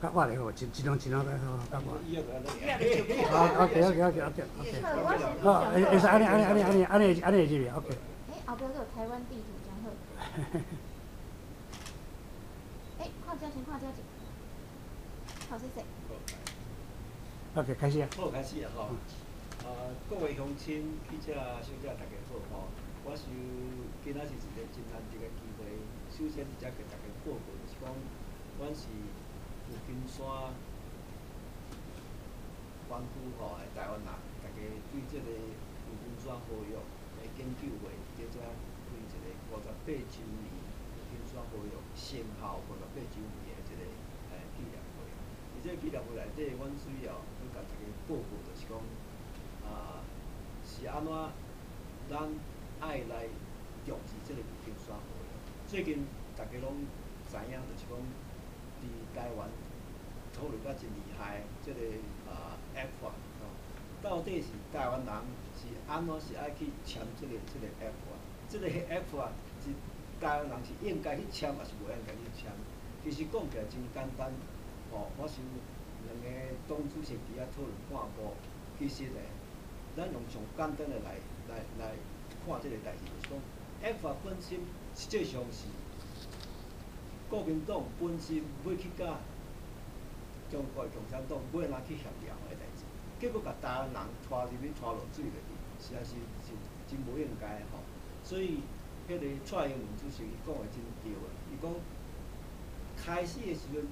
較我咧好，一一兩一兩好，較我。好，OK。好，會會使按呢按呢按呢按呢按呢按呢入去，OK。欸，後壁閣有台灣地圖，真好。欸，看這先看這一好，謝謝。 OK，開始啊。好，開始啊吼。啊，各位鄉親、記者、小姐，大家好吼。我想今仔是一個真難得的機會，首先佇遮共大家報告，就是講，阮是舊金山灣區吼的台灣人，大家對這個舊金山和約的研究會，佇遮開一個58週年舊金山和約生效58週年的一個紀念會。佇這個紀念會內底，阮主要欲共大家報告，就是講，啊，是按怎咱愛來重視這個舊金山和約。最近大家攏知影，就是講，佇台灣討論甲真厲害，這個ECFA 吼，到底是台灣人是按怎是愛去簽這個 ECFA？這個 ECFA 是台灣人是應該去簽，抑是無應該去簽？其實講起來真簡單，吼，我想兩个黨主席佇遐討論半晡，其實呢，咱用上簡單的來看這個代誌，就是講 ECFA 本身實際上是國民黨本身欲去佮中國共產黨欲按怎去協調的代誌，結果共台灣人拖入去拖落水內底，實在是是真無應該吼。所以，彼个蔡英文主席伊講的真對的，伊講開始的時陣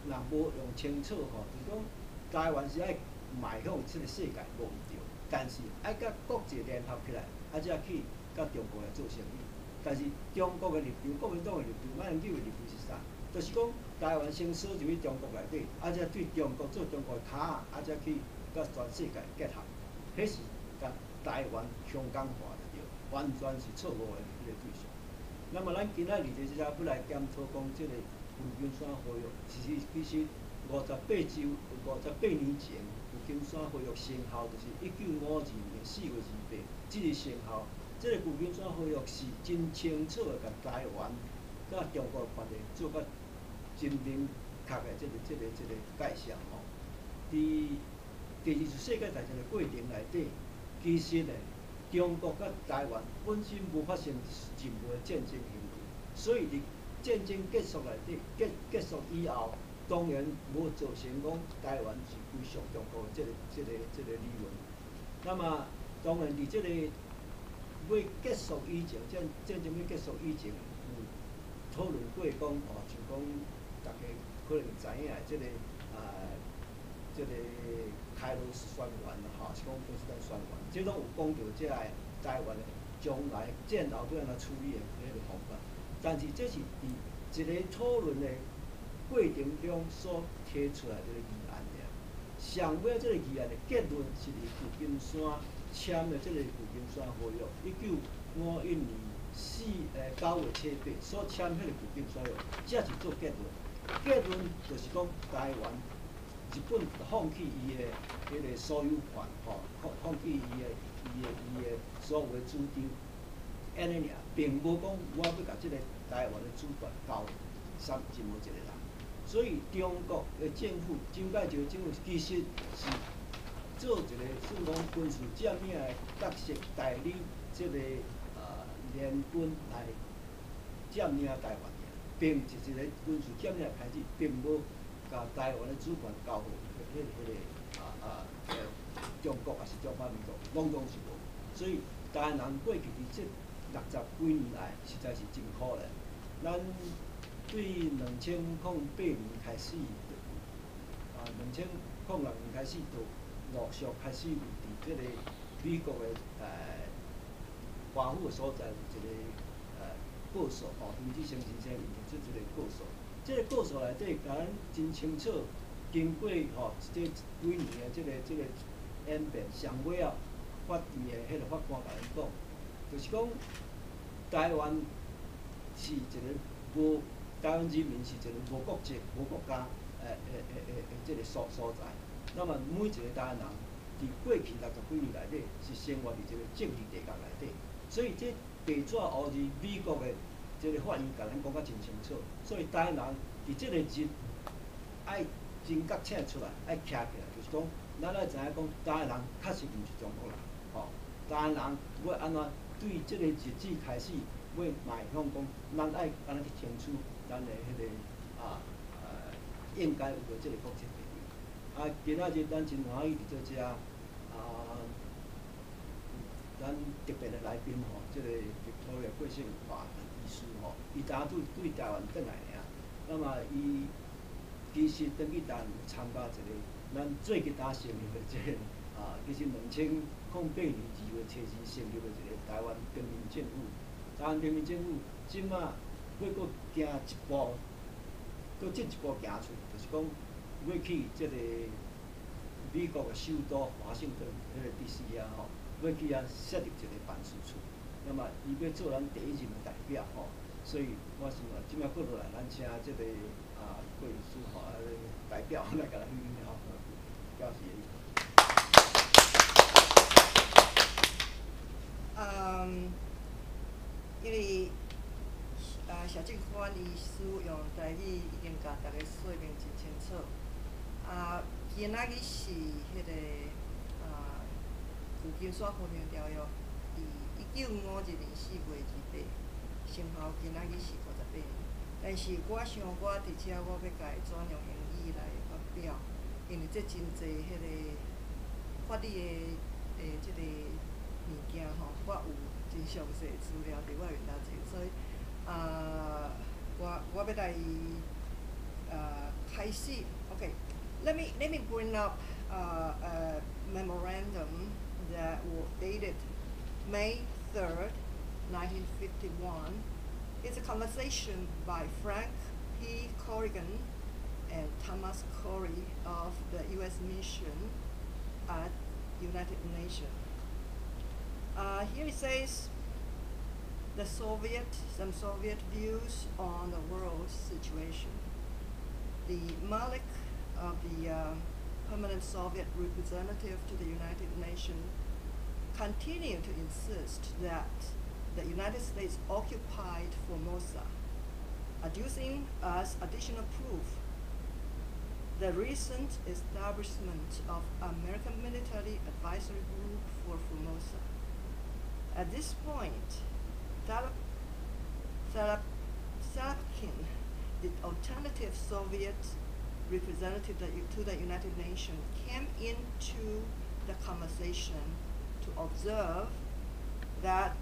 若無用清楚吼，就是講台灣是愛邁向這個世界無毋對，但是愛佮國際聯合起來，啊才去佮中國來做生意。但是中國的立場、國民黨的立場、馬英九的立場是啥？就是講台灣先鎖入去中國內底，啊才對中國做中國的跤仔，啊才去佮全世界結合，彼是共台灣香港化就對，完全是錯誤的彼个對象。那麼咱今仔日佇遮欲來檢討講這个舊金山和約，其實58週58年前，舊金山和約生效，就是1952年4月28，這个生效。這个舊金山和約是真清楚的，共台灣佮中國關係做甲真明確的這個界線吼。佇第二次世界大戰的過程內底，其實呢，中國佮台灣本身無發生任何戰爭行為，所以佇戰爭結束內底，結束以後，當然無造成講台灣是歸屬中國的這個理論。那麼當然佇這個欲結束以前，戰爭欲結束以前，有討論過講哦，像講大家可能知影的這個開羅宣言吼，是講波茨坦宣言，這攏有講著這个台灣的將來戰後欲按怎處理的彼个方法。但是這是佇一個討論的過程中所提出來這个議案爾。上尾這个議案的結論是佇舊金山簽的這个舊金山和約，1951年9月7日所簽彼个舊金山和約，才是做結論。結論就是講台灣日本放棄伊的彼个所有權，吼，放棄伊的所有的主張，按呢爾，並無講我欲共這个台灣的主權交予任何一个人。所以中國的政府，蔣介石的政府其實是做一个算講軍事佔領的角色，代理這个聯軍來佔領台灣爾，並毋是一個軍事佔領的開始，並無共台灣的主權交予彼個中國，抑是中華民國，攏總是無。所以台灣人過去佇這60幾年來，實在是真可憐。咱對2008年開始，啊，2006年開始，就陸續開始有佇這個美國的華府的所在有一個告訴吼，陳至昇先生提出一個告訴，這个告訴內底共咱真清楚，經過吼這幾年的這個演變，上尾仔法院的彼个法官共咱講，就是講台灣是一个無台灣人民是一个無國籍、無國家的這个所在。那麼每一个台灣人佇過去60幾年內底是生活佇一个政治地獄內底，所以這白紙烏字美國的這个法院共咱講甲真清楚，所以台灣人佇這个日愛真覺醒出來，愛徛起來，就是講，咱愛知影講，台灣人確實毋是中國人，吼，台灣人欲按怎對這个日子開始，欲邁向講，咱愛按怎去爭取咱的彼个啊，應該有的這个國際地位。啊，今仔日咱真歡喜佇這遮啊，咱特別的來賓吼，這个 Victoria 郭勝華醫師吼，伊當拄對台灣轉來爾，那麼伊其實轉去台灣有參加一个咱最近才成立的這个啊，其實2008年2月初二成立的一個台灣平民政府。台灣平民政府這馬欲閣行一步，閣進一步行出，就是講欲去這个美國的首都華盛頓彼個 D.C. 啊吼，欲去遐設立一個辦事處。那麼伊欲做咱第一任的代表吼，所以我想啊，這馬閣落來，咱請這个啊郭醫師吼啊代表來共咱吼表示。嗯，因為啊，謝振歡醫師用台語已經共大家說明真清楚。啊，今仔日是彼個啊，舊金山和平條約佇1952年4月28，生效今仔日是58年。但是我想我佇遮我欲共伊轉用英語來發表，因為這真濟彼個法律的的這个物件吼，我有真詳細資料佇我面頭前，所以啊，我欲來啊開始，OK，let me bring up a memorandum that was dated May 3rd, 1951. It's a conversation by Frank P. Corrigan and Thomas Corey of the U.S. Mission at United Nations. Here it says some Soviet views on the world situation. The Malik of the permanent Soviet representative to the United Nations continued to insist that the United States occupied Formosa, adducing as additional proof the recent establishment of American Military Advisory Group for Formosa. At this point, Thelebkin, the alternative Soviet representative to the United Nations, came into the conversation to observe that